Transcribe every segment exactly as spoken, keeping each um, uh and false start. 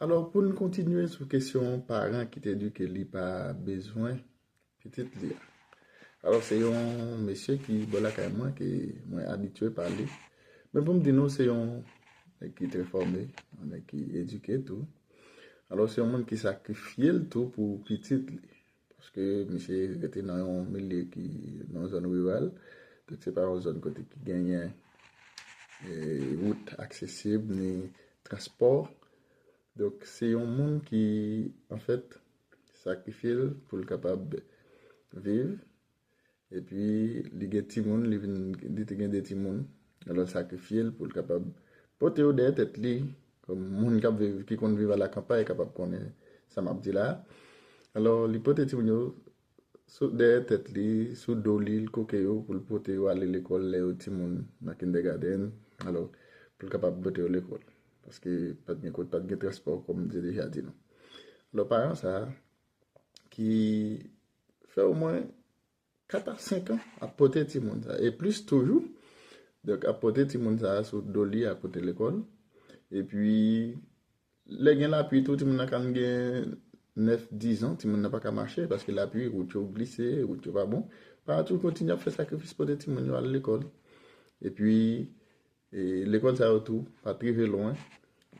Alò, pou n kontinye sou kesyon paran ki te di ke li pa bezwen pitit li a. Alò, se yon mesye ki bò lakay mwen, ke mwen abitye pale. Men pou m di nou, se yon nèg ki trè fòme, yon nèg ki edike tou. Alò, se yon moun ki sakrifye l tou pou pitit li. Paske misye rete nan yon milye ki, nan yon zòn riral. Donk, se pa yon zòn kote ki genyen, e, wout aksesib, ni transpò. Donk, se yon moun ki, anfèt, sakrifye l pou l kapab viv. Epi, li gen timoun, li vin, li te gen de timoun. Alò, l sakrifye l pou l kapab pote yo dèyè tèt li, kòm moun k ap viv, ki konn viv a la kanpay, kapab konnen sa m ap di la. Alò, li pote timoun yo sou dèyè tèt li, sou do li, l koke yo pou l pote yo ale lekòl lè yo timoun nan kindergarten. Alò, pou l kapab pote yo lekòl. Paske pa t gen kot, pa t gen transpò, kòm m te deja di nou. Alò, paran sa a, ki fè omwen kat a senk an ap pote timoun sa a, e plis toujou. Donk, ap pote timoun sa a sou do li, ap pote lekòl. Epi, lè gen lapli tou, timoun nan ka gen nèf, diz an, timoun nan pa ka mache, paske lapli, wout yo glise, wout yo pa bon. Paran tou kontinye ap fè sakrifis pote timoun yo al lekòl. Epi, e, lekòl sa yo tou, pa t rive lwen.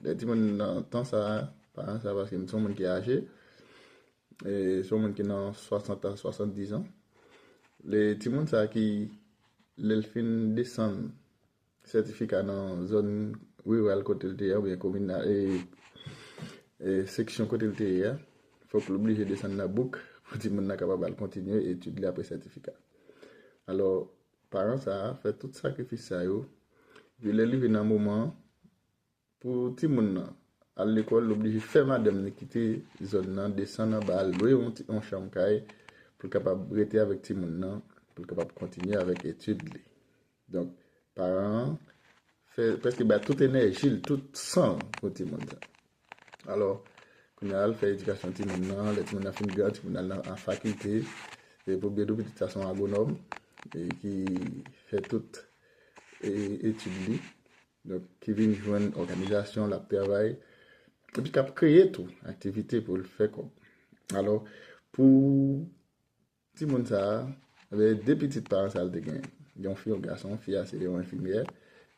Lè timoun nan tan sa a, paran sa a, paske m se yon moun ki aje, e, se yon moun ki nan swasant a swasanndiz an. Lè timoun sa a ki, lè l fin desann sètifika nan zòn riral kote l te ye a, oubyen komin nan, e, e, seksyon kote l te ye a, fòk l oblije desann nan bouk pou timoun nan kapab al kontinye etid li apre sètifika. Alò, paran sa a fè tout sakrifis sa yo, epi lè l rive nan moman an, pou timoun nan al lekòl, l oblije fè madanm li kite zòn nan, desann anba, al lwe yon ti, yon chanm kay pou l kapab rete avèk timoun nan, pou l kapab kontinye avèk etid li. Donk, paran an fè, prèske bay tout enèji l, tout san l pou timoun sa. Alò, kounye a, l fè edikasyon timoun nan, lè timoun nan fin gran, timoun nan al nan, an fakilte, e pou byen di w, pitit sa se yon agwonòm, e ki fè tout, e, etid li. Donk, ki vin jwenn òganizasyon, l ap travay, epi k ap kreye tou aktivite pou l fè kòb. Alò, pou timoun sa a, e, de pitit paran sa a l te gen. Gen yon fi, yon gason, fi a se yon enfimyè,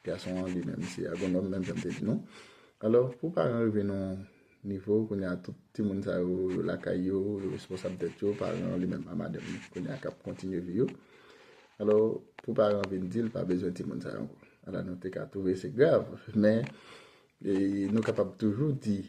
gason an li menm se agwonòm, menm jan m te di nou. Alò, pou paran rive nan yon nivo, kounye a tout timoun sa yo, yo lakay yo, yo responsab tèt yo, paran an li menm a madanm li, kounye a k ap kontinye vi yo. Alò, pou paran an vin di l pa bezwen timoun sa yo ankò. Alò, nou te ka twouve se grav, men, e, nou kapab toujou di,